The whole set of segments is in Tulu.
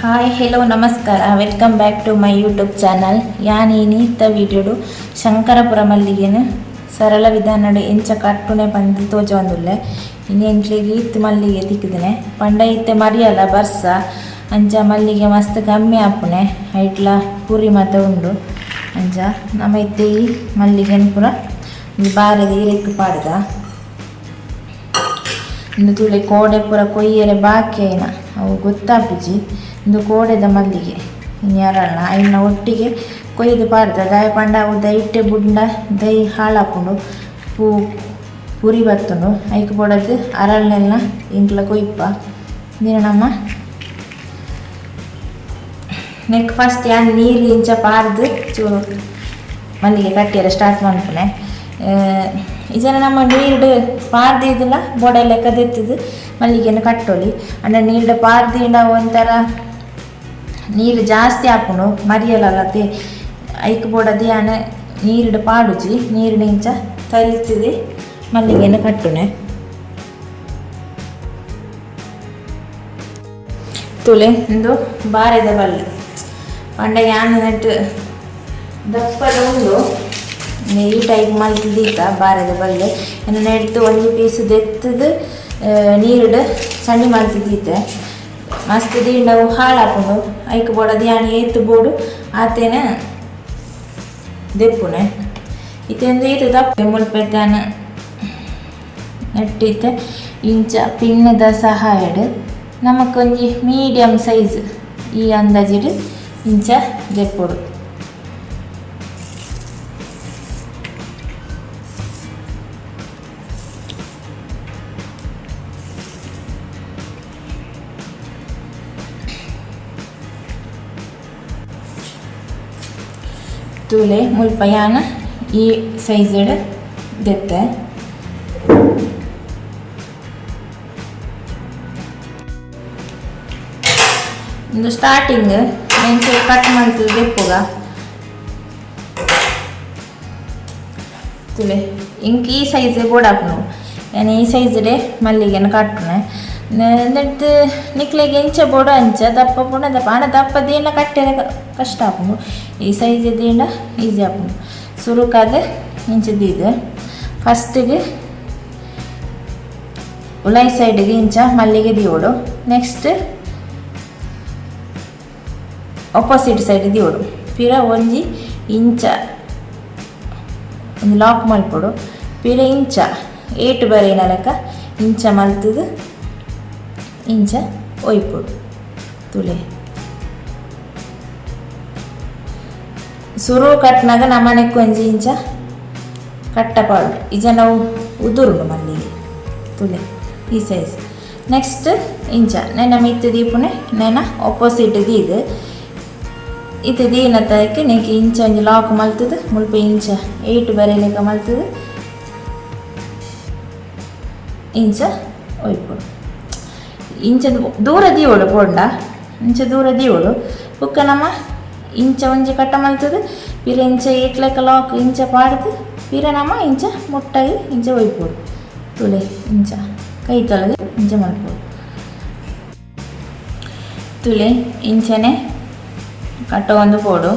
ಹಾಯ್ ಹೆಲೋ ನಮಸ್ಕಾರ, welcome back to my YouTube channel. ಯಾನ್ ಈ ನೀತ ವಿಡಿಯೋಡು ಶಂಕರಪುರ ಮಲ್ಲಿಗೆನು ಸರಳ ವಿಧಾನಡು ಎಂಚ ಕಟ್ಟುನೆ ಪಂದ್ ತೋಜೊಂದುಲ್ಲೆ. ಇನಿ ಎಂಕ್ಲೆಗ್ ಈತ್ ಮಲ್ಲಿಗೆ ತಿಕ್ಕಿದನೆ ಪಂಡ ಇತ್ತೆ ಮರಿಯಲ ಬರ್ಸ ಅಂಚ ಮಲ್ಲಿಗೆ ಮಸ್ತ್ ಕಮ್ಮಿ ಆಪುನೆ, ಐಟ್ಲ ಪುರಿ ಮಾತ ಉಂಡು. ಅಂಚ ನಮ ಇತ್ತೆ ಈ ಮಲ್ಲಿಗೆನ್ ಪೂರ ಒಂಜಿ ಬಾರೆದ ಇರೆಕ್ ಪಾಡ್ದ. ಉಂದು ತೂಲೆ ಕೋಡೆ ಪೂರ ಕೊಯ್ಯರೆ ಬಾಕಿ ಆಯಿನ ಅವು ಗೊತ್ತಾಪುಜಿ. ಉಂದು ಕೋಡೆದ ಮಲ್ಲಿಗೆ ಇನಿ ಅರಳ್ನ ಐನ ಒಟ್ಟಿಗೆ ಕೊಯ್ದು ಪಾಡ್ದ. ದಾಯೆ ಪಂಡ ಅವು ದೈಟೆ ಬುಡ್ಂಡ ದೈ ಹಾಳಾಪುಂಡು, ಪೂ ಪುರಿ ಬತ್ತುಂಡು. ಐಕ್ ಬೋಡಾದ್ ಅರಳ್ನೆಲ್ಲ ಎಂಕ್ಲ ಕೊಯ್ಪ. ಇಂದಿನ ನಮ್ಮ ನೆಕ್ ಫಸ್ಟ್ ಯಾನ್ ನೀರು ಇಂಚ ಪಾರ್ದು ಚೂರು ಮಲ್ಲಿಗೆ ಕಟ್ಟಿಯರೆ ಸ್ಟಾರ್ಟ್ ಮನ್ಪುನೆ. ಇಜನ ನಮ್ಮ ನೀರ್ಡ್ ಪಾರ್ದಿದಲ ಬೋಡೆ ಲೆಕ್ಕ ದೆತ್ತದು ಮಲ್ಲಿಗೆನ ಕಟ್ಟೊಲಿ. ಅಂಡ ನೀರ್ಡ್ ಪಾರ್ದಿಂಡ ಒಂಥರ ನೀರು ಜಾಸ್ತಿ ಆಪುಂಡು ಮರಿಯಲಲ್ಲತೆ. ಐಕ್ ಬೋಡಾದ್ ಯಾನ್ ನೀರ್ಡ್ ಪಾಡುಜಿ, ನೀರ್ಡ್ ಇಂಚ ತಲಿತುದು ಮಲ್ಲಿಗೆನ ಕಟ್ಟುನೆ. ತುಲೆ ಉಂದು ಬಾರೆದ ಬಲ್ಲ್ ಪಂಡ ಯಾನ್ ನೆಟ್ ದಪ್ಪದ ಉಂಡು ಈ ಟೈಪ್ ಮಲ್ತ್ ದೀತ ಬಾರೆದ ಬಲ್ಲ್. ಎನ್ನ ನೆಡ್ದು ಒಂಜಿ ಪೀಸ್ ದೆತ್ತುದು ನೀರ್ಡ್ ಸಣ್ಣ ಮಲ್ತ್ ದೀತೆ. ಮಸ್ತ್ ದೀಂಡ ಅವು ಹಾಳಾಪುಂಡು. ಐಕ್ ಬೋಡಾದ್ ಯಾನ್ ಏತ್ ಬೋಡು ಆತೇನೆ ದೆಪ್ಪುನೆ. ಇತ್ತೆ ಉಂದು ಈತ್ ದಪ್ಪ ಮುಲ್ಪ ಯಾನ್ ನೆಟ್ಟಿತ್ತೆ ಇಂಚ ಪಿನ್ನದ ಸಹಾಯಡ್ ನಮಕ್ ಒಂಜಿ ಮೀಡಿಯಂ ಸೈಜ್ ಈ ಅಂದಾಜಿಡ್ ಇಂಚ ದೆಪ್ಪೊಡು. ತೂಲೆ ಮುಲ್ಪ ಯಾನ್ ಈ ಸೈಜ್ಡ್ ದೆತ್ತೆ. ಉಂದು ಸ್ಟಾರ್ಟಿಂಗ್ ಮೆಂಚೂರು ಕಟ್ ಮಲ್ತ್ ದೆಪ್ಪುಗ. ತೂಲೆ ಇಂಕ್ ಈ ಸೈಜ್ ಬೋಡಾಪುಂಡು, ಯಾನ್ ಈ ಸೈಜ್ಡೆ ಮಲ್ಲಿಗೆನ್ ಕಟ್ಟುನೆ. ನೆಡ್ದ್ ನಿಕ್ಲೆಗ್ ಎಂಚ ಬೋಡು ಅಂಚ ದಪ್ಪ ಪೂಂಡ ದಪ್ಪ, ಆಂಡ ದಪ್ಪ ದೀಂಡ ಕಟ್ಟೆರೆ ಕಷ್ಟ ಆಪುಂಡು. ಈ ಸೈಜ್ ದೀಂಡ ಈಸಿ ಆಪುಂಡು. ಸುರುಕಾದ್ ಇಂಚ ದೀದ್ ಫಸ್ಟಿಗೆ ಉಲೈ ಸೈಡ್ಗೆ ಇಂಚ ಮಲ್ಲಿಗೆ ದೀವೊಡು. ನೆಕ್ಸ್ಟ್ ಅಪೋಸಿಟ್ ಸೈಡ್ ದೀವೊಡು. ಪಿರ ಒಂಜಿ ಇಂಚ ಒಂಜಿ ಲಾಕ್ ಮಲ್ಪೊಡು. ಪಿರ ಇಂಚ ಏಟ್ ಬರೆಯಿನ ಲೆಕ್ಕ ಇಂಚ ಮಲ್ತುದು ಇಂಚ ಒಯ್ಪೊಡು. ತುಲೆ ಸುರು ಕಟ್ನಾಗ ನಮ್ಮನೆಕ್ ಒಂಜಿ ಇಂಚ ಕಟ್ಟ ಪಾಡು ಇಜ ನಾವು ಉದುರುಂಡು ಮಲ್ಲಿಗೆ. ತುಲೆ ಈ ಸೈಜ್. ನೆಕ್ಸ್ಟ್ ಇಂಚ ನೆನ ಮಿತ್ತು ದೀಪುನೆ ನೆನ ಅಪೋಸಿಟ್ ದೀದ್ ಇತ್ತೆ ದೀನ ತೈಕ್ ನೆಕ್ ಇಂಚ ಒಂಜಿ ಲಾಕ್ ಮಲ್ತುದು ಮುಲ್ಪ ಇಂಚ ಏಟ್ ಬರೆಲೆಕ ಮಲ್ತುದು ಇಂಚ ಒಯ್ಪೊಡು. ಇಂಚ ದೂರ ದೀವೊಡು ಪೋಂಡ ಇಂಚ ದೂರ ದೀವೊಡು. ಬೊಕ್ಕ ನಮ ಇಂಚ ಒಂಜಿ ಕಟ್ಟ ಮಲ್ತುದು ಪಿರ ಇಂಚ ಏಟ್ಲೆಕ ಲಾಕ್ ಇಂಚ ಪಾಡ್ದು ಪಿರ ನಮ ಇಂಚ ಮುಟ್ಟಾಗಿ ಇಂಚ ಒಯ್ಪೊಡು. ತುಲೆ ಇಂಚ ಕೈ ತೊಳೆದು ಇಂಚ ಮಲ್ಪೊಡು. ತುಲೆ ಇಂಚನೆ ಕಟ್ಟೊಂದು ಪೋಡು,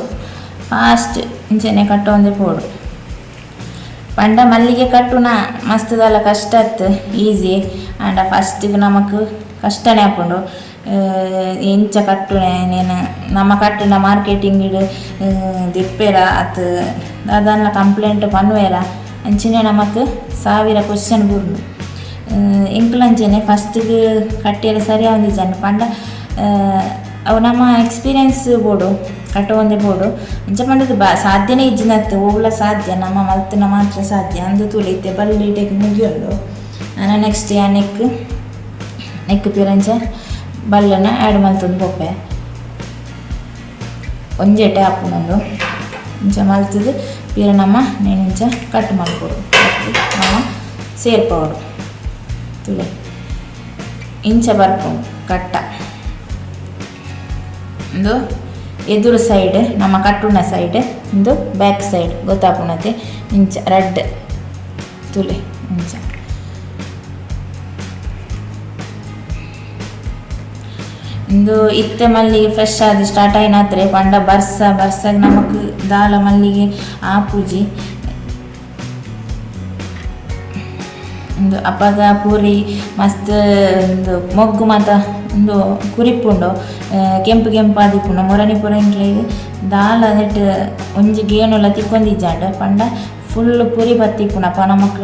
ಫಾಸ್ಟ್ ಇಂಚನೆ ಕಟ್ಟೊಂದು ಪೋಡು. ಪಂಡ ಮಲ್ಲಿಗೆ ಕಟ್ಟುನ ಮಸ್ತ್ ದಾಲ ಕಷ್ಟ ಅತ್ತು, ಈಸಿ. ಆಂಡ ಫಸ್ಟಿಗೆ ನಮಕ್ ಕಷ್ಟನೇ ಆಪುಂಡು. ಎಂಚ ಕಟ್ಟುನೆ ನೇನು ನಮ ಕಟ್ಟುನ ಮಾರ್ಕೆಟಿಂಗ್ ದಿಪ್ಪೆರ ಅತ್ ದಾದಾನ್ಲ ಕಂಪ್ಲೇಂಟ್ ಪನ್ವೇರ ಅಂಚನೆ ನಮಕ್ ಸಾವಿರ ಕ್ವಶನ್ ಬುರುಂಡು. ಎಂಕುಲು ಅಂಚನೆ ಫಸ್ಟಿಗೆ ಕಟ್ಟಿಯರೆ ಸರಿ ಆವೊಂದಿಜ್ಜಂಡ್. ಪಂಡ ಅವು ನಮ್ಮ ಎಕ್ಸ್ಪೀರಿಯನ್ಸ್ ಬೋಡು, ಕಟ್ಟುವಂದೇ ಬೋಡು. ಅಂಚ ಪಂಡದು ಬಾ ಸಾಧ್ಯನೇ ಇಜ್ಜಿನತ್ತು, ಓವ್ಲ ಸಾಧ್ಯ ನಮ್ಮ ಮಲ್ತಿನ ಮಾತ್ರ ಸಾಧ್ಯ ಅಂದು. ತೂಲೆ ಇತ್ತೆ ಬಲ್ಲ್ ಇಡೆಗ್ ಮುಗಿಯುಂಡು. ಆನ ನೆಕ್ಸ್ಟ್ ಯಾ ನೆಕ್ ನೆಕ್ ಪಿರಂಚ ಬಲ್ಲನ ಆ್ಯಡ್ ಮಲ್ತೊಂದು ಪೋಪೆ. ಒಂಜೆಟೆ ಆಪುಂಡು. ಇಂಚ ಮಲ್ತುದು ಪಿರ ನಮ್ಮ ನೇನ್ ಇಂಚ ಕಟ್ ಮಲ್ಪೊಡು, ನಮ್ಮ ಸೇರ್ಪವೊಡು. ತುಲೆ ಇಂಚ ಬರ್ಪುಂಡು ಕಟ್ಟ. ಉಂದು ಎದುರು ಸೈಡ್ ನಮ್ಮ ಕಟ್ಟುನ ಸೈಡ್, ಉಂದು ಬ್ಯಾಕ್ ಸೈಡ್ ಗೊತ್ತಾಪುನತೆ. ಇಂಚ ರಡ್ಡ್ ತುಲೆ ಇಂಚ ಇಂದು ಇತ್ತೆ ಮಲ್ಲಿಗೆ ಫ್ರೆಶ್ ಆದ್ ಸ್ಟಾರ್ಟ್ ಆಯಿನಾತ್ರೆ ಪಂಡ ಬರ್ಸ ಬರ್ಸಾಗ ನಮಕ್ ದಾಲ ಮಲ್ಲಿಗೆ ಆಪುಜಿ. ಇಂದು ಅಪಗ ಪೂರಿ ಮಸ್ತ್ ಇಂದು ಮೊಗ್ಗು ಮಾತ ಇಂದು ಕುರಿಪುಂಡು ಕೆಂಪು ಕೆಂಪು ಆದಿಪ್ಪುಂಡು ಮೊರನಿ ಪೂರ ಎಂಕ್ಲೆಗ್ ದಾಲ ನೆಟ್ ಒಂಜಿ ಗೇಣುಲ ತಿಕ್ಕೊಂದಿಜ್ಜಾಂಡ್ ಪಂಡ ಫುಲ್ ಪುರಿ ಬತ್ತಿಪ್ಪುಂಡು. ಅಪ್ಪ ನಮಕ್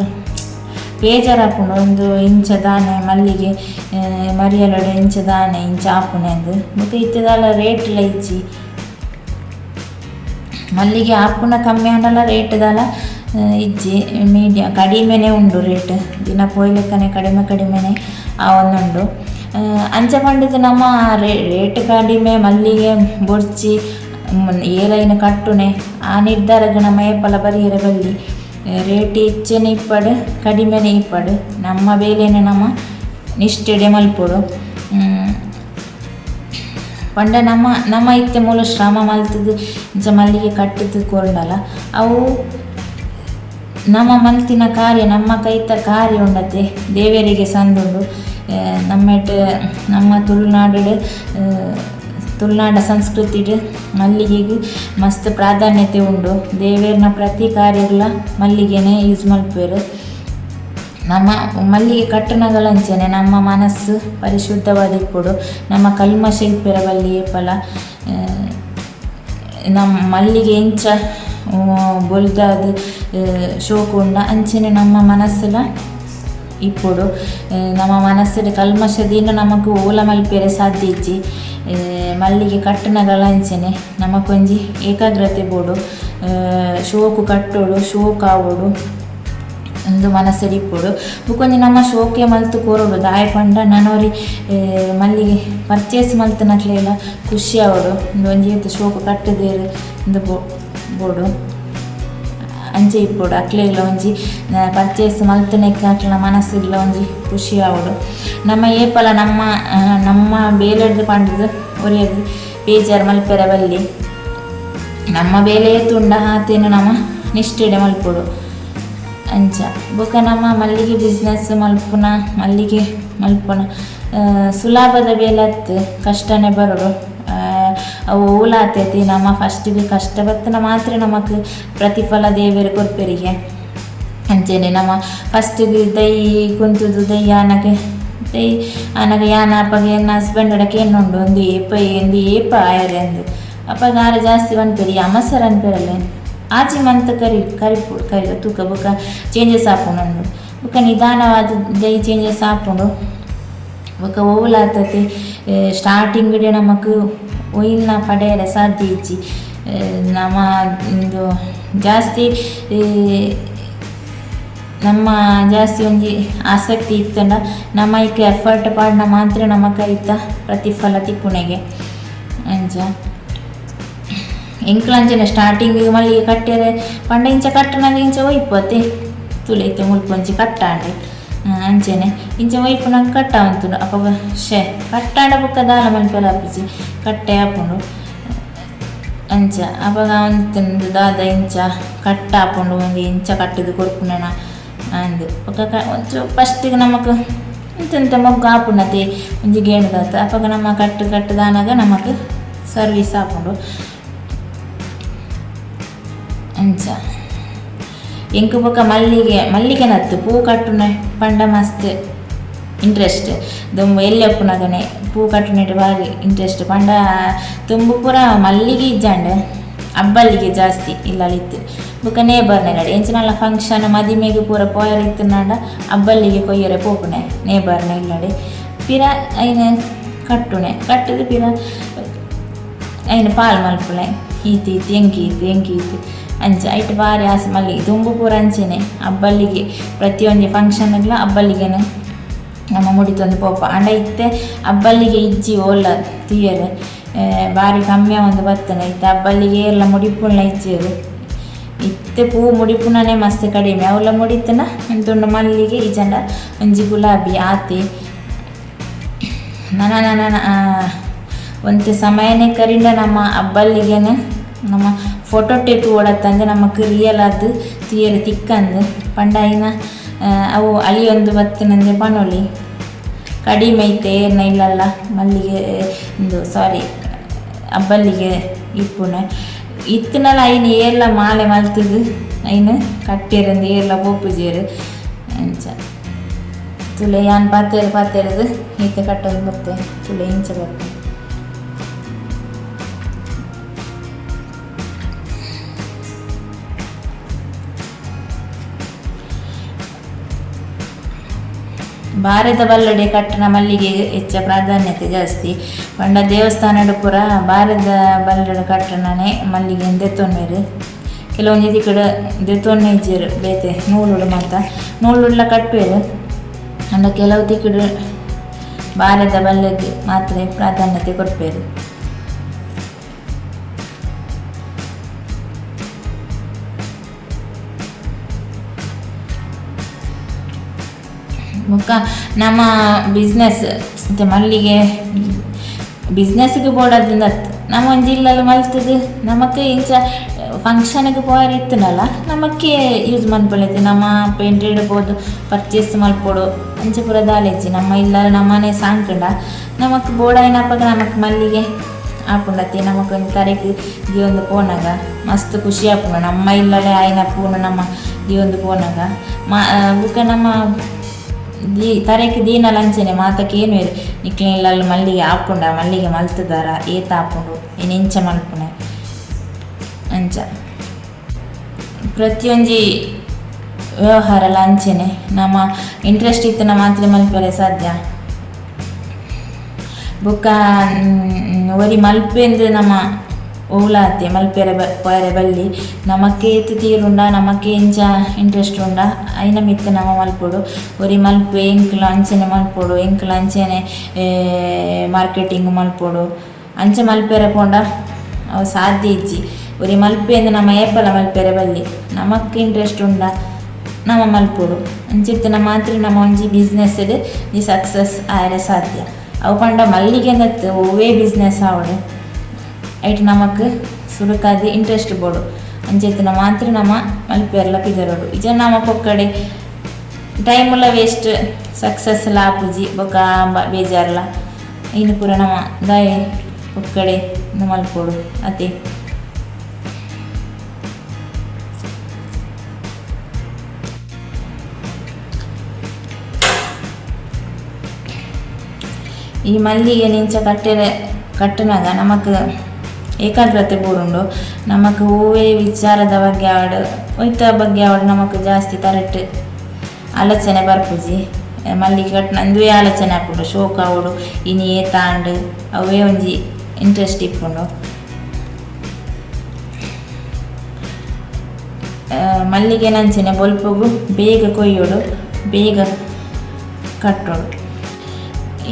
ಬೇಜಾರಾಪುಂಡು ಉಂದು ಇಂಚ ದಾನೆ ಮಲ್ಲಿಗೆ ಮರಿಯಲಡು ಇಂಚ ದಾನೆ ಇಂಚ ಆಪುನೆ ಅಂದ್ ಬೊಕ ಇತ್ತೆ ದಾಲ ರೇಟ್ ಲ ಇಜ್ಜಿ. ಮಲ್ಲಿಗೆ ಆಪುನ ಕಮ್ಮಿ ಆಂಡಲ ರೇಟ್ ದಾಲ ಇಜ್ಜಿ ಮೀಡಿಯಂ ಕಡಿಮೆನೆ ಉಂಡು ರೇಟ್ ದಿನ ಪೋಯ್ಲೆಕ್ಕನೆ ಕಡಿಮೆ ಕಡಿಮೆನೆ ಆವೊಂದುಂಡು. ಅಂಚ ಪಂಡುದು ನಮ್ಮ ರೇಟ್ ಕಡಿಮೆ ಮಲ್ಲಿಗೆ ಬೊರ್ಚಿ ಏರೈನ ಕಟ್ಟುನೆ ಆ ನಿರ್ಧಾರಗ್ ನಮ್ಮ ಏಪಲ ಬರಿಯೆರೆ ಬಲ್ಲಿ. ರೇಟ್ ಇಚ್ಚನೆ ಇಪ್ಪಡು ಕಡಿಮೆನೆ ಇಪ್ಪಡು ನಮ್ಮ ಬೇಲೆನೆ ನಮ್ಮ ನಿಷ್ಠೆಡೆ ಮಲ್ಪೊಡು. ಪಂಡ ನಮ್ಮ ನಮ್ಮ ಇತ್ತೆ ಮೂಲು ಶ್ರಮ ಮಲ್ತುದು ಇಂಚ ಮಲ್ಲಿಗೆ ಕಟ್ಟುದು ಕೊರ್ಂಡಲ ಅವು ನಮ್ಮ ಮಲ್ತಿನ ಕಾರ್ಯ ನಮ್ಮ ಕೈತ ಕಾರ್ಯ ಉಂಡತೆ ದೇವೆರಿಗೆ ಸಂದುಂಡು. ನಮ್ಮೆಟ್ ನಮ್ಮ ತುಳುನಾಡು ತುಳುನಾಡ ಸಂಸ್ಕೃತಿಡ್ ಮಲ್ಲಿಗೆಗ್ ಮಸ್ತ್ ಪ್ರಾಧಾನ್ಯತೆ ಉಂಡು. ದೇವೆರ್ನ ಪ್ರತಿ ಕಾರ್ಯಗ್ಲ ಮಲ್ಲಿಗೆನೆ ಯೂಸ್ ಮಲ್ಪುವೆರ್. ನಮ್ಮ ಮಲ್ಲಿಗೆ ಕಟ್ಟುನಗಲ ಅಂಚನೆ ನಮ್ಮ ಮನಸ್ಸು ಪರಿಶುದ್ಧವಾದಿಪ್ಪೊಡು ನಮ್ಮ ಕಲ್ಮಶ ಇಪ್ಪೆರೆ ಬಲ್ಲಿ ಏಪಲ. ನಮ್ಮ ಮಲ್ಲಿಗೆ ಎಂಚ ಬೊಲ್ದಾದ್ ಶೋಕು ಉಂಡ ಅಂಚನೆ ನಮ್ಮ ಮನಸ್ಸುಲ ಇಪ್ಪೊಡು. ನಮ್ಮ ಮನಸ್ಸುಡ್ ಕಲ್ಮಶ ದೀಂಡ ನಮಕ್ ಓಲ ಮಲ್ಪೆರೆ ಸಾಧ್ಯ ಇಜ್ಜಿ. ಮಲ್ಲಿಗೆ ಕಟ್ಟುನಗಲ ಅಂಚನೆ ನಮಕೊಂಜಿ ಏಕಾಗ್ರತೆ ಬೋಡು ಶೋಕು ಕಟ್ಟೊಡು ಶೋಕು ಆವೊಡು ಉಂದು ಮನಸ್ಸುಡ್ ಇಪ್ಪೊಡು. ಬೊಕೊಂಜಿ ನಮ್ಮ ಶೋಕೆ ಮಲ್ತ್ ಕೊರೊಡು ದಾಯೆ ಪಂಡ ನನೊರಿ ಮಲ್ಲಿಗೆ ಪರ್ಚೇಸ್ ಮಲ್ತಿನಕ್ಲೆಲ ಖುಷಿ ಆವೊಡು ಉಂದು ಒಂಜಿ ಏತ್ ಶೋಕು ಕಟ್ಟುದೆರ್ ಉಂದು ಬೋಡು ಅಂಚ ಇಪ್ಪೊಡು. ಅಕ್ಲೆಗ್ಲ ಒಂಜಿ ಪರ್ಚೇಸ್ ಮಲ್ತಿನೆಕ್ ಅಕ್ಲೆನ ಮನಸ್ಸುಗ್ಲ ಒಂಜಿ ಖುಷಿ ಆವೊಡು. ನಮ್ಮ ಏಪಲ ನಮ್ಮ ನಮ್ಮ ಬೇಲೆಡ್ದ್ ಪಂಡುದು ಒರಿಯಗ್ ಬೇಜಾರ್ ಮಲ್ಪೆರೆ ಬಲ್ಲಿ. ನಮ್ಮ ಬೇಲೆ ಏತುಂಡ ಆತೇನು ನಮ ನಿಷ್ಠೆಡೆ ಮಲ್ಪೊಡು ಅಂಚ. ಬೊಕ ನಮ್ಮ ಮಲ್ಲಿಗೆ ಬಿಸ್ನೆಸ್ ಮಲ್ಪುನ ಮಲ್ಲಿಗೆ ಮಲ್ಪುನ ಸುಲಭದ ಬೇಲೆ ಅತ್ತ್ ಕಷ್ಟನೆ ಬರೊಡು. ಅವು ಓಲ ಆತೇತಿ ನಮ್ಮ ಫಸ್ಟಿಗೆ ಕಷ್ಟ ಬತ್ತನ ಮಾತ್ರ ನಮಕ್ ಪ್ರತಿಫಲ ದೇವೆರ್ ಕೊರ್ಪೆರಿಗೆ. ಅಂಚನೆ ನಮ್ಮ ಫಸ್ಟಿಗೆ ದೈ ಕುಂತುದು ದೈ ಆನಗ ದೈ ಆನಗ ಯಾನ್ ಅಪಗ ಎನ್ನ ಹಸ್ಬೆಂಡ್ ಡ ಕೇನುಂಡು ಉಂದು ಏಪ ಇಂದು ಏಪ ಆಯೆರೆ ಅಂದ್. ಅಪಗ ಆರ್ ಜಾಸ್ತಿ ಪನ್ಪೆರ್ ಈ ಅಮಸರ್ ಅನ್ಪೆರಲ್ಲ ಆಜಿ ಮಂತ್ ಕರಿ ಕರಿಪೊಡು ಕರಿ ತೂಕ ಬೊಕ ಚೇಂಜಸ್ ಆಪುಂಡು ಅಂದ್. ಬೊಕ ನಿಧಾನವಾದ್ ದೈ ಚೇಂಜಸ್ ಆಪುಂಡು. ಬೊಕ ಓಲ ಆತತೆ ಸ್ಟಾರ್ಟಿಂಗ್ ಡೆ ನಮಕ್ ಒಯಿಲ್ನ ಪಡೆಯರೆ ಸಾಧ್ಯ ಇಜ್ಜಿ. ನಮ ಉಂದು ಜಾಸ್ತಿ ನಮ್ಮ ಜಾಸ್ತಿ ಒಂಜಿ ಆಸಕ್ತಿ ಇತ್ತುಂಡ ನಮ್ಮ ಐಕ್ ಎಫರ್ಟ್ ಪಾಡ್ನ ಮಾತ್ರ ನಮಕ್ ಐತ ಪ್ರತಿಫಲ ತಿಕ್ಕುನೆಗೆ ಅಂಚ. ಎಂಕ್ಲ ಅಂಚನೆ ಸ್ಟಾರ್ಟಿಂಗ್ ಮಲ್ಲಿಗೆ ಕಟ್ಟೆರೆ ಪಂಡ ಇಂಚ ಕಟ್ಟುನಗ ಇಂಚ ಒಯ್ಪತೆ ತೂಲೆ ಇತ್ತೆ ಮುಲ್ಪ ಒಂಜಿ ಕಟ್ಟಾಂಡ್ ಅಂಚನೆ ಇಂಚ ಒಯ್ಪುನಗ ಕಟ್ಟಾವೊಂತುಂಡು. ಅಪಗ ಶೇ ಕಟ್ಟಾಂಡ ಬೊಕ್ಕ ದಾಲ ಮನ್ಪೆರೆ ಆಪುಜಿ ಕಟ್ಟೆ ಆಪುಂಡು ಅಂಚ. ಅಪಗ ಆವೊಂದಿತ್ತುಂಡು ದಾದ ಇಂಚ ಕಟ್ಟಾಪುಂಡು ಒಂಜಿ ಇಂಚ ಕಟ್ಟುದು ಕೊರ್ಪುನನ ಅಂದ್. ಬೊಕ ಒಂಚೂರು ಫಸ್ಟಿಗೆ ನಮಕ್ ಇಂತ ಮೊಗ್ಗು ಆಪುಂಡತೆ ಒಂಜಿ ಗೇಣುದಾತ್ ಅಪಗ ನಮ ಕಟ್ಟು ಕಟ್ಟುದಾನಗ ನಮಕ್ ಸರ್ವೀಸ್ ಆಪುಂಡು ಅಂಚ. ಎಂಕ್ ಬೊಕ ಮಲ್ಲಿಗೆ ಮಲ್ಲಿಗೆ ನತ್ತು ಪೂ ಕಟ್ಟುನ ಪಂಡ ಮಸ್ತ್ ಇಂಟ್ರೆಸ್ಟ್. ದುಂಬು ಎಲ್ಯ ಉಪ್ಪುನಗನೆ ಪೂ ಕಟ್ಟುನೆಟ್ ಬಾರಿ ಇಂಟ್ರೆಸ್ಟ್ ಪಂಡ ದುಂಬು ಪೂರ ಮಲ್ಲಿಗೆ ಇಜ್ಜಾಂಡ್ ಅಬ್ಬಲ್ಲಿಗೆ ಜಾಸ್ತಿ ಇಲ್ಲಲ್ ಇತ್ತು. ಬೊಕ ನೇಬರ್ನ ಎಂಚಿನಲ ಫಂಕ್ಷನ್ ಮದಿಮೆಗ್ ಪೂರ ಪೋಯೆರೆ ಇತ್ತುಂಡ ಅಬ್ಬಲ್ಲಿಗೆ ಕೊಯ್ಯೆರೆ ಪೋಪುನೆ ನೇಬರ್ನ ಇಲ್ಲಡೆ. ಪಿರ ಐನ್ ಕಟ್ಟುನೆ ಕಟ್ಟುದು ಪಿರ ಐನ್ ಪಾಲ್ ಮಲ್ಪುನೆ ಈತ್ ಈತ್ ಎಂಕ್ ಈತ್ ಎಂಕ್ ಈತ್ ಅಂಚ ಐಟ್ ಬಾರಿ ಆಸೆ ಮಲ್ಲಿಗೆ ದುಂಬು ಪೂರ ಅಂಚನೆ ಅಬ್ಬಲ್ಲಿಗೆ ಪ್ರತಿಯೊಂಜಿ ಫಂಕ್ಷನ್ಗ್ಲ ಅಬ್ಬಲ್ಲಿಗೆನೆ ನಮ್ಮ ಮುಡಿತೊಂದು ಪೋಪ. ಆಂಡ ಇತ್ತೆ ಅಬ್ಬಲ್ಲಿಗೆ ಇಜ್ಜಿ ಓಲ ತೂಯೆರೆ ಬಾರಿ ಕಮ್ಮಿ ಆವೊಂದು ಬತ್ತುಂಡು. ಇತ್ತೆ ಅಬ್ಬಲ್ಲಿಗೆ ಏರ್ಲ ಮುಡಿಪುನ ಇಜ್ಜೆರ್. ಇತ್ತೆ ಪೂ ಮುಡಿಪುನನೆ ಮಸ್ತ್ ಕಡಿಮೆ ಅವ್ಲ ಮುಡಿತುನ ಎಂತುಂಡು ಮಲ್ಲಿಗೆ ಇಜ್ಜಂಡ ಒಂಜಿ ಗುಲಾಬಿ ಆತೆ. ನನ ನನ ಒಂತೆ ಸಮಯನೇ ಕರಿಂಡ ನಮ್ಮ ಅಬ್ಬಲ್ಲಿಗೆನೆ ನಮ್ಮ ಫೋಟೋ ಟೇಪ್ ಓಡತ್ತಂದೆ ನಮಕ್ ರಿಯಲ್ ಆದ್ ತೂಯೆರೆ ತಿಕ್ಕಂದ್ ಪಂಡ ಐನ ಅವು ಅಳಿಯೊಂದು ಬತ್ತಿನಂದೆ ಪನೊಲಿ. ಕಡಿಮೆ ಇತ್ತೆ ಏರ್ನ ಇಲ್ಲಲ್ಲ ಮಲ್ಲಿಗೆ ಇಂದು ಸಾರಿ ಅಬ್ಬಲ್ಲಿಗೆ ಇಪ್ಪುನೆ ಇತ್ತನಲ ಐನ್ ಏರ್ಲ ಮಾಲೆ ಮಲ್ತದು ಐನ್ ಕಟ್ಟೇರಂದು ಏರ್ಲ ಪೋಪುಜೇರು ಅಂಚ ತುಲೆ ಯಾನ್ ಪಾತೇರು ಪಾತೇರದು ಈತೆ ಕಟ್ಟೊಂದು ಬತ್ತೆ ತುಲೆ ಇಂಚ ಬತ್ತೆ. ಬಾರೆದ ಬಲ್ಲಡೆ ಕಟ್ಟುನ ಮಲ್ಲಿಗೆ ಹೆಚ್ಚ ಪ್ರಾಧಾನ್ಯತೆ ಜಾಸ್ತಿ. ಪಂಡ ದೇವಸ್ಥಾನಡ್ ಪೂರ ಬಾರೆದ ಬಲ್ಲಡೆ ಕಟ್ಟುನನೆ ಮಲ್ಲಿಗೆ ದೆತ್ತೊನ್ನೆರ್. ಕೆಲವೊಂಜಿ ದಿಕ್ಕಡ್ ದೆತ್ತೊನ್ನೆ ಇಜ್ಜೆರ್ ಬೇತೆ ನೂಲುಡು ಮಾತ ನೂಲುಡ್ಲ ಕಟ್ಟುವೆರ್. ಅಂಡ ಕೆಲವು ದಿಕ್ಕಡ್ ಬಾರೆದ ಬಲ್ಲೆಗ್ ಮಾತ್ರ ಪ್ರಾಧಾನ್ಯತೆ ಕೊರ್ಪೆರ್. ಬೊಕ್ಕ ನಮ್ಮ ಬಿಸ್ನೆಸ್ ಇತ್ತೆ ಮಲ್ಲಿಗೆ ಬಿಸ್ನೆಸ್ಗೆ ಬೋಡಾದ್ ನಮ್ಮ ಒಂಜಿ ಇಲ್ಲಲ್ ಮಲ್ತುದು ನಮಕ್ ಇಂಚ ಫಂಕ್ಷನ್ಗೆ ಪೋಯೆರೆ ಇತ್ತುಂಡಲ ನಮಕ್ಕೆ ಯೂಸ್ ಮನ್ಪೊಲಿತ್ತೆ. ನಮ್ಮ ಪೇಂಟೆಡ್ ಪೋದು ಪರ್ಚೇಸ್ ಮಲ್ಪೊಡು ಅಂಚ ಪೂರ ದಾಲ ಇಜ್ಜಿ. ನಮ್ಮ ಇಲ್ಲಲ್ ನಮ್ಮನೆ ಸಾಂಕುಂಡ ನಮಕ್ ಬೋಡಾಯಿನಪಗ ನಮಕ್ ಮಲ್ಲಿಗೆ ಆಪುಂಡತ್ತೆ. ನಮಕ್ ಒಂಜಿ ತರೆಕ್ ದೀವೊಂದು ಪೋನಗ ಮಸ್ತ್ ಖುಷಿ ಆಪುಂಡು. ನಮ್ಮ ಇಲ್ಲಲೇ ಆಯಿನ ಪೂನು ನಮ್ಮ ದೀವೊಂದು ಪೋನಗ ಬೊಕ ನಮ್ಮ ತರೆಕ್ ದೀನಲ ಅಂಚನೆ ಮಾತ ಕೇನುವೆರ್ ನಿಕ್ಲೆ ಇಲ್ಲಲ್ ಮಲ್ಲಿಗೆ ಆಪುಂಡ ಮಲ್ಲಿಗೆ ಮಲ್ತುದಾರ ಏತ್ ಆಪುಂಡು ಇನ್ ಎಂಚ ಮಲ್ಪುನೆ ಅಂಚ ಪ್ರತಿಯೊಂಜಿ ವ್ಯವಹಾರಲ ಅಂಚನೆ ನಮ್ಮ ಇಂಟ್ರೆಸ್ಟ್ ಇತ್ತಿನ ಮಾತ್ರ ಮಲ್ಪೆರೆ ಸಾಧ್ಯ. ಬೊಕ್ಕ ಒರಿ ಮಲ್ಪೆಂದು ನಮ್ಮ ಓಲಾತೆ ಮಲ್ಪೆರೆ ಪೋಯೆರೆ ಬಲ್ಲಿ ನಮಕ್ಕೆ ಏತ್ ತೀರುಂಡ ನಮಕ್ಕೆ ಎಂಚ ಇಂಟ್ರೆಸ್ಟ್ ಉಂಡ ಐನ ಮಿತ್ತ್ ನಮ ಮಲ್ಪೊಡು. ಒರಿ ಮಲ್ಪೆ ಎಂಕ್ಲ ಅಂಚನೆ ಮಲ್ಪೊಡು ಎಂಕ್ಲ ಅಂಚನೆ ಮಾರ್ಕೆಟಿಂಗ್ ಮಲ್ಪೊಡು ಅಂಚ ಮಲ್ಪೆರೆ ಪೋಂಡ ಅವು ಸಾಧ್ಯ ಇಜ್ಜಿ. ಒರಿ ಮಲ್ಪೆಂದು ನಮ ಏಪಲ ಮಲ್ಪೆರೆ ಬಲ್ಲಿ ನಮಕ್ ಇಂಟ್ರೆಸ್ಟ್ ಉಂಡ ನಮ ಮಲ್ಪೊಡು. ಅಂಚಿತ್ತಿನ ಮಾತ್ರ ನಮ ಒಂಜಿ ಬಿಸ್ನೆಸ್ ಈ ಸಕ್ಸಸ್ ಆಯೆರೆ ಸಾಧ್ಯ. ಅವು ಪಂಡ ಮಲ್ಲಿಗೆ ಅಂದತ್ ಒವ್ವೇ ಬಿಸ್ನೆಸ್ ಆವಡ್ ಐಟ್ ನಮಕ್ ಸುರುಕಾದ್ ಇಂಟ್ರೆಸ್ಟ್ ಬೋಡು. ಅಂಚಿತ್ತಿನ ಮಾತ್ರ ನಮ ಮಲ್ಪೆರೆಲ ಪಿದರೋಡು. ಇಜ್ಜ ನಮ ಪೊಕ್ಕಡೆ ಟೈಮುಲ ವೇಸ್ಟ್ ಸಕ್ಸಸ್ ಲ ಆಪುಜಿ ಬೊಕ ಬೇಜಾರ್ಲ ಐನ್ ಪೂರ ನಮ ದಾಯೆ ಪೊಕ್ಕಡೆ ಮಲ್ಪೊಡು ಅತೆ. ಈ ಮಲ್ಲಿಗೆ ನಿಂಚ ಕಟ್ಟೆರೆ ಕಟ್ಟುನಗ ನಮಕ್ ಏಕಾಗ್ರತೆ ಬೋಡುಂಡು. ನಮಕ್ ಒವ್ವೇ ವಿಚಾರದ ಬಗ್ಗೆ ಆವಡ್ ಒಯ್ತ ಬಗ್ಗೆ ಆವಡ್ ನಮಕ್ ಜಾಸ್ತಿ ತರೆಟ್ ಆಲೋಚನೆ ಬರ್ಪುಜಿ. ಮಲ್ಲಿಗೆ ಕಟ್ಟುನ ಅಂದುವೇ ಆಲೋಚನೆ ಆಪುಂಡು. ಶೋಕ್ ಆವೊಡು ಇನಿ ಏತಾಂಡ್ ಅವೇ ಒಂಜಿ ಇಂಟ್ರೆಸ್ಟ್ ಇಪ್ಪುಂಡು. ಮಲ್ಲಿಗೆ ನಂಚನೆ ಬೊಲ್ಪುಗು ಬೇಗ ಕೊಯ್ಯೋಡು ಬೇಗ ಕಟ್ಟೋಡು.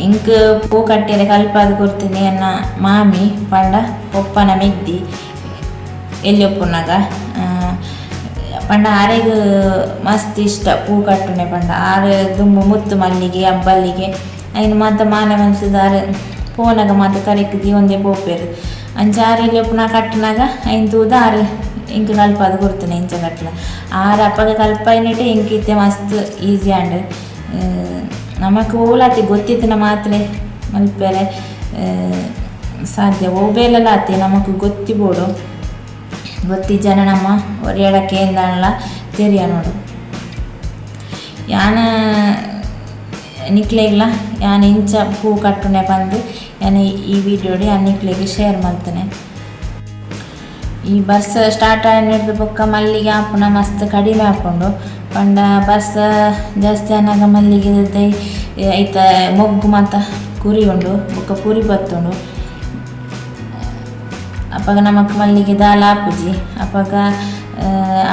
ಇಂಕ್ ಪೂ ಕಟ್ಟೆರೆ ಕಲ್ಪಾದ್ ಕೊರ್ತಿನಿ ಎನ್ನ ಮಾಮಿ ಪಂಡ ಪೊಪ್ಪನ ಮೆಗ್ದಿ ಎಲ್ಯೊಪ್ಪುನಗ ಪಂಡ ಆರೆಗ್ ಮಸ್ತ್ ಇಷ್ಟ ಪೂ ಕಟ್ಟುನೆ ಪಂಡ ಆರ್ ದುಂಬು ಮುತ್ತು ಮಲ್ಲಿಗೆ ಅಬ್ಬಲ್ಲಿಗೆ ಐನ್ ಮಾತ ಮಾಲೆ ಮಲ್ತುದು ಆರ್ ಪೋನಗ ಮಾತ ತರೆಕ್ ದೀವೊಂದೇ ಪೋಪೆರ್. ಅಂಚ ಆರ್ ಎಲ್ಯೊಪ್ಪುನ ಕಟ್ಟುನಗ ಐನ್ ತೂದು ಆರ್ ಇಂಕ್ ಕಲ್ಪಾದ್ ಕೊರ್ತಿನಿ ಇಂಚ ಕಟ್ಟುನ. ಆರ್ ಅಪಗ ಕಲ್ಪಾಯಿನೆಟ್ ಇಂಕ್ ಇತ್ತೆ ಮಸ್ತ್ ಈಸಿ ಆಂಡ್. ನಮಕ್ ಓಲಾತಿ ಗೊತ್ತಿತ್ತಿನ ಮಾತ್ರೆ ಮಲ್ಪೆರೆ ಸಾಧ್ಯ. ಒವ್ವೇಲಲ ಆತೆ ನಮಕ್ ಗೊತ್ತಿ ಬೋಡು ಗೊತ್ತಿಜ್ಜನ ನಮ್ಮ ಒರಿಯಡ ಕೇಂದಾಂಡಲ ತೆರಿಯ ನೋಡು. ಯಾನ ನಿಕ್ಲೆಗ್ಲ ಯಾನ್ ಇಂಚ ಪೂ ಕಟ್ಟುನೆ ಪಂದ್ ಯಾನ್ ಈ ವಿಡಿಯೋಡ್ ಯಾನ್ ನಿಕ್ಲೆಗ್ ಶೇರ್ ಮಲ್ತುನೆ. ಈ ಬರ್ಸ ಸ್ಟಾರ್ಟ್ ಆಯಿನೆಡ್ದ್ ಬೊಕ್ಕ ಮಲ್ಲಿಗೆ ಆಪುನ ಮಸ್ತ್ ಕಡಿಮೆ ಆಪುಂಡು. ಪಂಡ ಬರ್ಸ ಜಾಸ್ತಿ ಆನಗ ಮಲ್ಲಿಗೆ ದೈ ಐತ ಮೊಗ್ಗು ಮಾತ ಕುರಿ ಉಂಡು ಬೊಕ್ಕ ಪುರಿ ಬತ್ತುಂಡು. ಅಪಗ ನಮಕ್ ಮಲ್ಲಿಗೆ ದಾಲ ಆಪುಜಿ. ಅಪಗ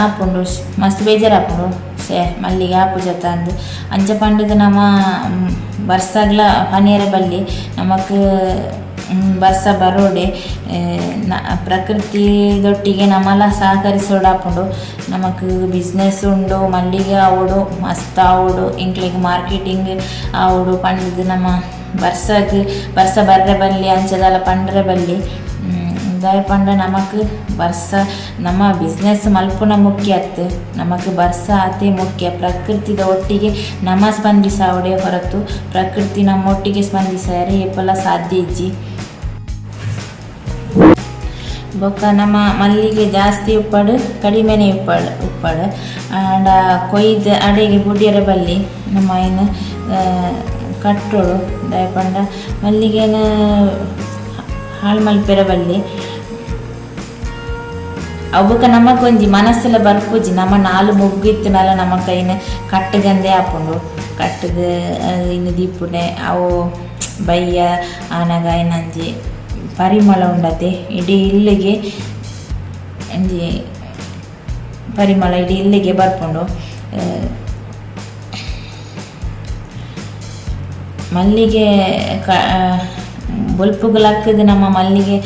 ಆಪುಂಡು ಮಸ್ತ್ ಬೇಜಾರ್ ಆಪುಂಡು ಶೇ ಮಲ್ಲಿಗೆ ಆಪುಜತ ಅಂದ್. ಅಂಚ ಪಂಡುದು ನಮ ಬರ್ಸಗ್ಲ ಪನಿಯೆರೆ ಬಲ್ಲಿ ನಮಕ್ ಬರ್ಸ ಬರೋಡೆ ಪ್ರಕೃತಿದೊಟ್ಟಿಗೆ ನಮಲ ಸಹಕರಿಸೋಡಾಪುಂಡು. ನಮಕ್ ಬಿಸ್ನೆಸ್ ಉಂಡು ಮಲ್ಲಿಗೆ ಆವೊಡು ಮಸ್ತ್ ಆವೊಡು ಎಂಕ್ಲೆಗ್ ಮಾರ್ಕೆಟಿಂಗ್ ಆವೊಡು ಪಂಡುದು ನಮ ಬರ್ಸಗ್ ಬರ್ಸ ಬರ್ರೆ ಬಲ್ಲಿ ಅಂಚ ದಾಲ ಪಂಡ್ರೆ ಬಲ್ಲಿ. ದಾಯೆ ಪಂಡ ನಮಕ್ ಬರ್ಸ ನಮ್ಮ ಬಿಸ್ನೆಸ್ ಮಲ್ಪುನ ಮುಖ್ಯ ಅತ್ತ್ ನಮಕ್ ಬರ್ಸ ಆತೆ ಮುಖ್ಯ. ಪ್ರಕೃತಿದ ಒಟ್ಟಿಗೆ ನಮ ಸ್ಪಂದಿಸಾವಡೆ ಹೊರತು ಪ್ರಕೃತಿ ನಮ್ಮೊಟ್ಟಿಗೆ ಸ್ಪಂದಿಸಾಯರೆ ಏಪಲ ಸಾಧ್ಯ ಇಜ್ಜಿ. ಬೊಕ್ಕ ನಮ್ಮ ಮಲ್ಲಿಗೆ ಜಾಸ್ತಿ ಉಪ್ಪಡು ಕಡಿಮೆನೆ ಉಪ್ಪಡು ಉಪ್ಪಡು ಆಂಡ ಕೊಯ್ದು ಅಡೆಗೆ ಬುಡಿಯರ ಬಲ್ಲಿ ನಮ್ಮ ಐನ್ ಕಟ್ಟೋಡು. ದಾಯೆ ಪಂಡ ಮಲ್ಲಿಗೆನ ಹಾಳು ಮಲ್ಪೆರ ಬಲ್ಲಿ. ಅವು ಬೊಕ್ಕ ನಮಕ್ ಒಂಜಿ ಮನಸ್ಸುಲ ಬರ್ಪುಜಿ. ನಮ್ಮ ನಾಲ್ ಮೊಗ್ಗು ಇತ್ತಿನಲ ನಮ್ಮ ಕೈನ್ ಕಟ್ಟುಗಂದೇ ಆಪುಂಡು. ಕಟ್ಟುದು ಇನ್ನು ದೀಪುನೆ ಅವು ಬಯ್ಯ ಆನಗ ಐನಂಜಿ ಪರಿಮಳ ಉಂಡತೆ ಇಡೀ ಇಲ್ಲಿಗೆ ಒಂಜಿ ಪರಿಮಳ ಇಡೀ ಇಲ್ಲಿಗೆ ಬರ್ಪುಂಡು. ಮಲ್ಲಿಗೆ ಬೊಲ್ಪುಗು ಲಕ್ಕುದು ನಮ್ಮ ಮಲ್ಲಿಗೆ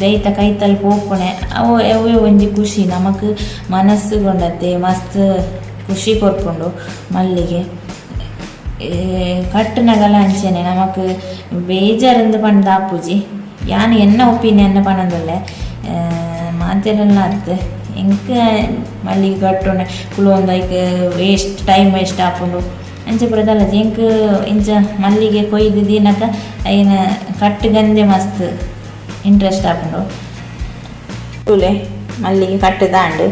ದೈತ ಕೈತಲ್ ಪೋಪುಣೆ ಅವು ಅವೇ ಒಂಜಿ ಖುಷಿ ನಮಕ್ ಮನಸ್ಸು ಗೊಂಡತೆ ಮಸ್ತ್ ಖುಷಿ ಕೊರ್ಪುಂಡು ಮಲ್ಲಿಗೆ. ಕಟ್ಟುನಗಲ ಅಂಚನೆ ನಮಕ್ ಬೇಜಾರಂದು ಪಂದ್ ಆಪುಜಿ. ಯಾನ್ ಎನ್ನ ಒಪಿನಿಯನ್ ಪನೊಂದುಲ್ಲೆ ಮಾತೆರೆಲ್ಲ ಅತ್ತ್. ಎಂಕ್ ಮಲ್ಲಿಗೆ ಕಟ್ಟುನೆ ಕುಲೊಂದು ಐಕ್ waste time waste ಆಪುಂಡು ಅಂಚ ಪೂರ ದಾಲಜಿ. ಎಂಕ್ ಇಂಚ ಮಲ್ಲಿಗೆ ಕೊಯ್ದು ದೀನಗ ಐನ ಕಟ್ಟುಗಂದೆ ಮಸ್ತ್ ಇಂಟ್ರೆಸ್ಟ್ ಆಪುಂಡು. ತೂಲೆ ಮಲ್ಲಿಗೆ ಕಟ್ಟುದಾಂಡ್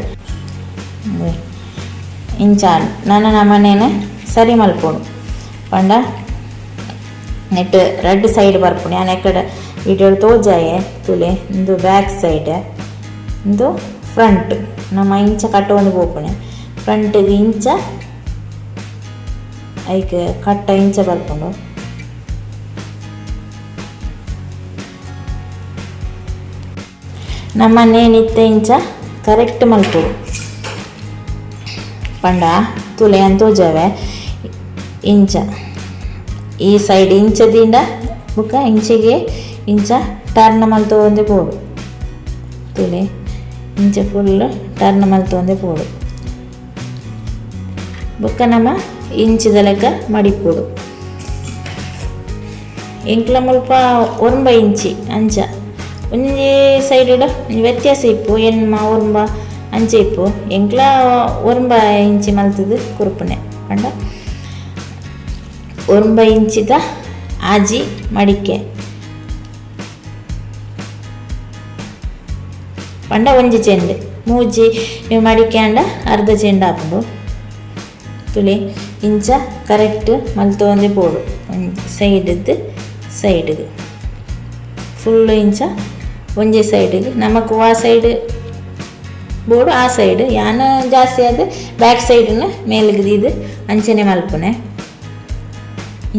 ಇಂಚ ನನ ನಮನೇನು ಸರಿ ಮಲ್ಪೊಡು ಪಂಡ ನೆಟ್ ರಡ್ಡ್ ಸೈಡ್ ಬರ್ಪುಂಡು. ಯಾನ್ ಎಕಡೆ ವಿಡಿಯೋ ತೋಜಾಯೆ ತೂಲೆ. ಇಂದು ಬ್ಯಾಕ್ ಸೈಡ್, ಇಂದು ಫ್ರಂಟ್. ನಮ ಇಂಚ ಕಟ್ಟೊಂದು ಪೋಪುನೆ ಫ್ರಂಟ್ ಇಂಚ ಐಕ್ ಕಟ್ಟ ಇಂಚ ಬರ್ಪುಂಡು. ನಮ್ಮನೇನಿತ್ತೆ ಇಂಚ ಕರೆಕ್ಟ್ ಮಲ್ಪೊಡು ಪಂಡ ತೂಲೆ ಯಾನ್ ತೋಜಾವೆ. ಇಂಚ ಈ ಸೈಡ್ ಇಂಚ ದಿಂಡ ಬೊಕ ಇಂಚೆಗೆ ಇಂಚ ಟರ್ನ್ ಮಲ್ತೊಂದೆ ಪೋಡು. ತೂಲೆ ಇಂಚ ಫುಲ್ ಟರ್ನ್ ಮಲ್ತೊಂದೆ ಪೋಡು. ಬೊಕ ನಮ ಇಂಚಿದ ಲೆಕ್ಕ ಮಡಿಪೊಡು. ಎಂಕ್ಲ ಮುಲ್ಪ ಒರ್ಂಬ ಇಂಚಿ ಅಂಚ ಒಂಜಿ ಸೈಡ್ ಒಂಜಿ ವ್ಯತ್ಯಾಸ ಇಪ್ಪು ಎನ್ಮ ಒರ್ಂಬ ಅಂಚ ಇಪ್ಪು. ಎಂಕ್ಲ ಒರ್ಂಬ ಇಂಚಿ ಮಲ್ತುದು ಕೊರ್ಪುನೆ ಪಂಡ ಒರ್ಂಬ ಇಂಚಿದ ಆಜಿ ಮಡಿಕೆ ಪಂಡ ಒಂಜಿ ಚೆಂಡು ಮೂಜಿ ಮಡಿಕೆ ಆಂಡ ಅರ್ಧ ಚೆಂಡು ಆಪುಂಡು. ತುಲೆ ಇಂಚ ಕರೆಕ್ಟ್ ಮಲ್ತೊಂದೆ ಪೋಡು. ಒಂಜಿ ಸೈಡ್ದು ಸೈಡ್ಗ್ ಫುಲ್ ಇಂಚ ಒಂಜಿ ಸೈಡ್ಗ್ ನಮಕ್ ವಾ ಸೈಡ್ ಬೋಡು ಆ ಸೈಡ್. ಯಾನ್ ಜಾಸ್ತಿ ಆದ್ ಬ್ಯಾಕ್ ಸೈಡ್ನ್ ಮೇಲ್ಗ್ ದೀದ್ ಅಂಚನೆ ಮಲ್ಪುನೆ.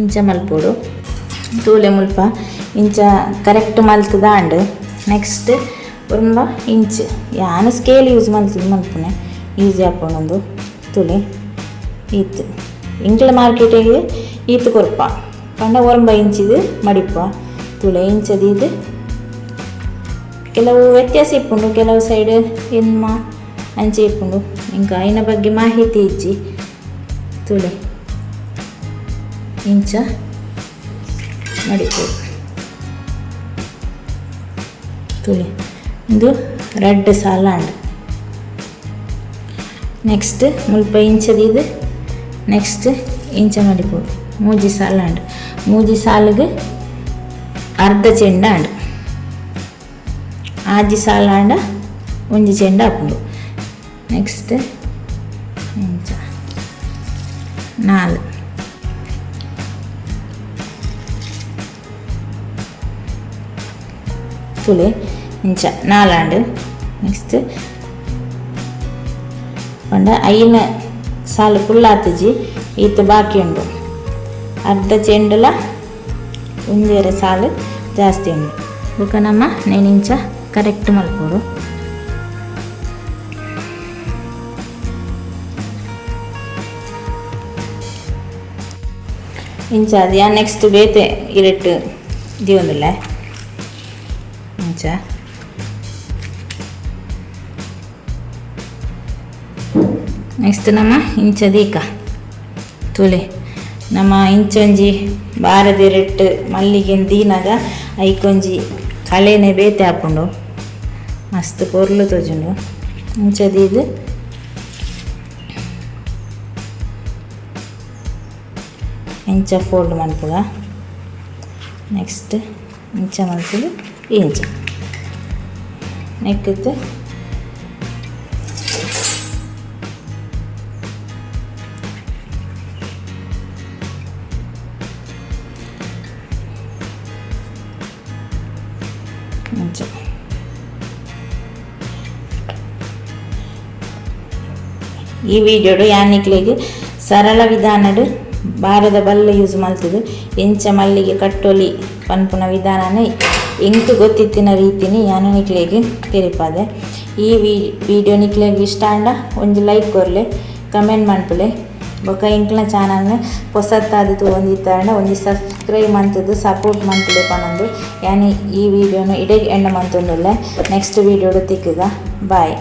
ಇಂಚ ಮಲ್ಪೊಡು. ತೂಲೆ ಮುಲ್ಪ ಇಂಚ ಕರೆಕ್ಟ್ ಮಲ್ತುದಾಂಡ್. ನೆಕ್ಸ್ಟ್ ಒರ್ಂಬ ಇಂಚ್ ಯಾನ್ ಸ್ಕೇಲ್ ಯೂಸ್ ಮಲ್ತುದು ಮಲ್ಪುನೆ ಈಸಿ ಆಪುಂಡು. ತೂಲೆ ಈತ್ ಎಂಕ್ಲ ಮಾರ್ಕೆಟಿಗ್ ಈತ್ ಕೊರ್ಪ ಪಂಡ ಒರ್ಂಬ ಇಂಚಿದು ಮಡಿಪ. ತೂಲೆ ಇಂಚ ದೀದ್ ಕೆಲವು ವ್ಯತ್ಯಾಸ ಇಪ್ಪುಂಡು. ಕೆಲವು ಸೈಡ್ ಎನ್ಮ ಅಂಚ ಇಪ್ಪುಂಡು. ಎಂಕ್ ಐನ ಬಗ್ಗೆ ಮಾಹಿತಿ ಇಜ್ಜಿ. ತೂಲೆ ಇಂಚ ಮಡಿಪೊಡು. ತೂಲೆ ಇಂದು ರಡ್ಡ್ ಸಾಲ ಆಂಡ್. ನೆಕ್ಸ್ಟ್ ಮುಲ್ಪ ಇಂಚ ದೀದ್ ನೆಕ್ಸ್ಟ್ ಇಂಚ ಮಡಿಪೊಡು. ಮೂಜಿ ಸಾಲ ಆಂಡ್. ಮೂಜಿ ಸಾಲುಗ್ ಅರ್ಧ ಚೆಂಡು ಆಂಡ್. ಆಜಿ ಸಾಲ ಆಂಡ ಒಂಜಿ ಚೆಂಡು ಆಪುಂಡು. ನೆಕ್ಸ್ಟ್ ಇಂಚ ನಾಲ್ ತೂಲೆ ಇಂಚ ನಾಲಾಂಡ್. ನೆಕ್ಸ್ಟ್ ಪಂಡ ಐನ್ ಸಾಲು ಫುಲ್ ಆತಿಜಿ, ಈತ್ ಬಾಕಿ ಉಂಡು. ಅರ್ಧ ಚೆಂಡುಲ ಒಂಜೇರೆ ಸಾಲು ಜಾಸ್ತಿ ಉಂಡು. ಬೊಕ ನಮ ನೇನ್ ಇಂಚ ಕರೆಕ್ಟ್ ಮಲ್ಪೊಡು. ಇಂಚ ಅದು ಯಾನ್ ನೆಕ್ಸ್ಟ್ ಬೇತೆ ಇರೆಟ್ ದೀವೊಂದುಲ್ಲೆ ಇಂಚ. ನೆಕ್ಸ್ಟ್ ನಮ ಇಂಚ ದೀಕ. ತೂಲೆ ನಮ ಇಂಚೊಂಜಿ ಬಾರದ ಇರೆಟ್ ಮಲ್ಲಿಗೆನ್ ದೀನಗ ಐಕೊಂಜಿ ಕಲೆನೆ ಬೇತೆ ಆಪುಂಡು ಮಸ್ತ್ ಪೊರ್ಲು ತೋಜುಂಡು ಇಂಚ ದೀದ್ ಇಂಚ ಫೋಲ್ಡ್ ಮನ್ಪುಗ. ನೆಕ್ಸ್ಟ್ ಇಂಚ ಮಲ್ತುದು ಇಂಚ ನೆಕ್ಕಿತ್ತು ಇಂಚ. ಈ ವಿಡಿಯೋಡು ಯಾನಿಕ್ಲೆಗ್ ಸರಳ ವಿಧಾನಡ್ ಬಾರದ ಬಲ್ಲ ಯೂಸ್ ಮಲ್ತುದು ಎಂಚ ಮಲ್ಲಿಗೆ ಕಟ್ಟೊಲಿ ಪನ್ಪುನ ವಿಧಾನನೇ ಎಂಕ್ ಗೊತ್ತಿತ್ತಿನ ರೀತಿನಿ ಯಾನು ನಿಕ್ಲೆಗ್ ತೆರಿಪಾದೆ. ಈ ವಿಡಿಯೋ ನಿಕ್ಲೆಗ್ ಇಷ್ಟ ಆಂಡ ಒಂಜಿ ಲೈಕ್ ಕೊರ್ಲೆ, ಕಮೆಂಟ್ ಮನ್ಪುಲೆ, ಬೊಕ ಎಂಕ್ಲೆನ ಚಾನಲ್ನ್ ಪೊಸತ್ತಾದ್ ತೂವೊಂದಿತ್ತಾಂಡ ಒಂಜಿ ಸಬ್ಸ್ಕ್ರೈಬ್ ಮಲ್ತುದು ಸಪೋರ್ಟ್ ಮನ್ಪುಲೆ ಪನೊಂದು ಯಾನ್ ಈ ವಿಡಿಯೋನು ಇಡೆಗ್ ಎಂಡ್ ಮಲ್ತೊಂದುಲ್ಲೆ. ನೆಕ್ಸ್ಟ್ ವಿಡಿಯೋಡು ತಿಕ್ಕುಗ, ಬಾಯ್.